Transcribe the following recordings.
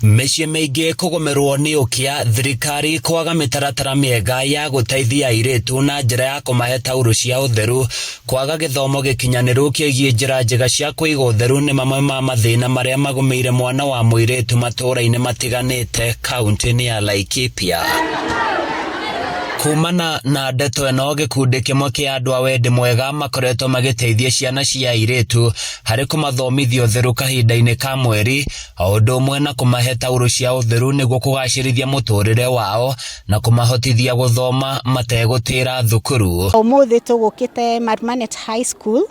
Mĩciĩ mĩingĩ kũgũmĩrwo nĩ ũkĩa, thirikari kwaga mĩtaratara mĩega ya gũteithia airĩtu na njĩra ya kũmahe taurũ cia ũtheru, kwaga gĩthomo gĩkinyanĩru kĩgiĩ njĩra njega cia kũiga ũtheru nĩ mamwe ma mathĩna marĩa magũmĩire mwana wa mũirĩtu matũũra-inĩ matiganĩte kaunti-inĩ ya Laikipia. Kumana na ndeto ĩno, gĩkundi kĩmwe kĩa andũ a wendi mwega makoretwo magĩteithia ciana cia airĩtu harĩ kũmathomithia ũtheru kahinda-inĩ ka mweri o ũndũ ũmwe na kũmahe taurũ cia ũtheru nĩguo kũgacĩrithia mũtũrĩre wao na kũmahotithia gũthoma mategũtĩra thukuru. Ũmũthĩ tũgũkĩte Marmanet High School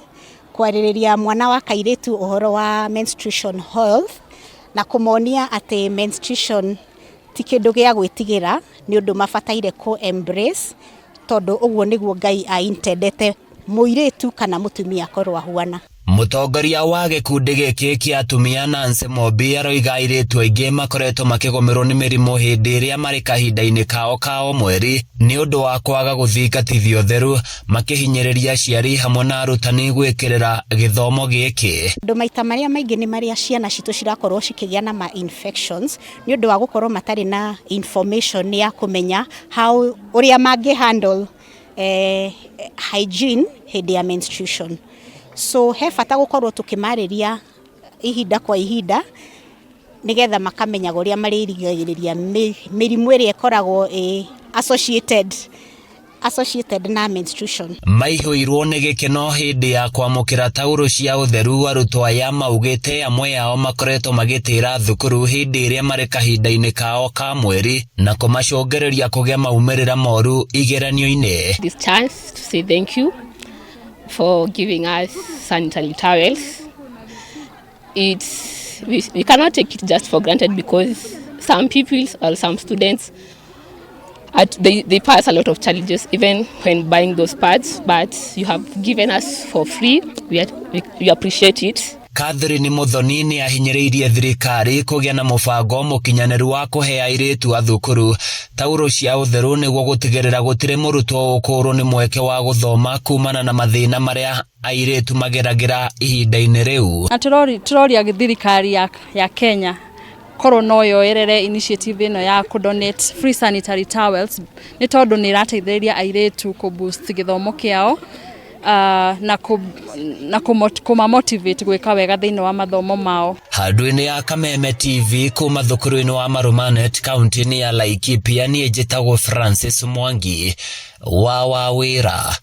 kwarĩrĩria mwana wa kairĩtu ũhoro wa menstruation health na kũmonia atĩ menstruation ti kĩndũ gĩa gwĩtigĩra, nĩ ũndũ mabataire kũ embrace tondũ ũguo nĩguo Ngai a intendete mũirĩtu kana mũtumia akorwo ahuana. Mũtongoria wa gĩkundi gĩkĩ kĩa atumia Nancy Mobi aroiga airĩtu aingĩ makoretwo makĩgũmĩrwo nĩ mĩrimũ hĩndĩ ĩrĩa marĩ kahinda-inĩ kao ka o mweri nĩ ũndũ wa kwaga gũthingatithia ũtheru, makĩhinyĩrĩria aciari hamwe na arutani gwĩkĩrĩra gĩthomo gĩkĩ. Andũ maita marĩa maingĩ nĩ marĩa ciana citũ cirakorwo cikĩgĩa na ma infections nĩ ũndũ wa gũkorwo matarĩ na information ya kũmenya how ũrĩa mangĩ handle hygiene hĩndĩ ya menstruation. So he bata gũkorwo tũkĩmarĩria ihinda kwa ihinda nĩgetha makamenyaga ũrĩa marĩrigagĩrĩria mĩrimũ ĩrĩa ĩkoragwo ĩ associated na menstruation. Maihũirwo nĩ gĩkeno hĩndĩ ya kwamũkĩra taurũ cia ũtheru arutwo aya maugĩte amwe ao makoretwo magĩtĩra thukuru hĩndĩ ĩrĩa marĩ kahinda-inĩ kao ka mweri na kũmacũngĩrĩria kũgĩa maumĩrĩra moru igeranio-inĩ. This chance to say thank you for giving us sanitary towels. We cannot take it just for granted because some people or some students they pass a lot of challenges even when buying those pads, but you have given us for free. We appreciate it. Catherine Muthoni nĩ ahinyĩrĩirie thirikari kũgĩa na mũbango mũkinyanĩru wa kũhe airĩtu a thukuru taurũ cia ũtheru nĩguo gũtigĩrĩra gũtirĩ mũrutwo ũkũrwo nĩ mweke wa gũthoma kumana na mathĩna marĩa airĩtu mageragĩra ihinda-inĩ rĩu. Na tũroria thirikari ya Kenya korwo no yoerere initiative ĩno ya kũ donate free sanitary towels nĩ tondũ nĩ ĩrateithĩrĩria airĩtu kũ boost gĩthomo kĩao na kũma motivate gwĩka wega thĩinĩ wa mathomo mao. Handũ-inĩ ya Kameme TV kuma thukuru-inĩ wa Marumanet kaunti-inĩ ya Laikipia, niĩ njĩtagwo Francis Mwangi wa Wawĩra.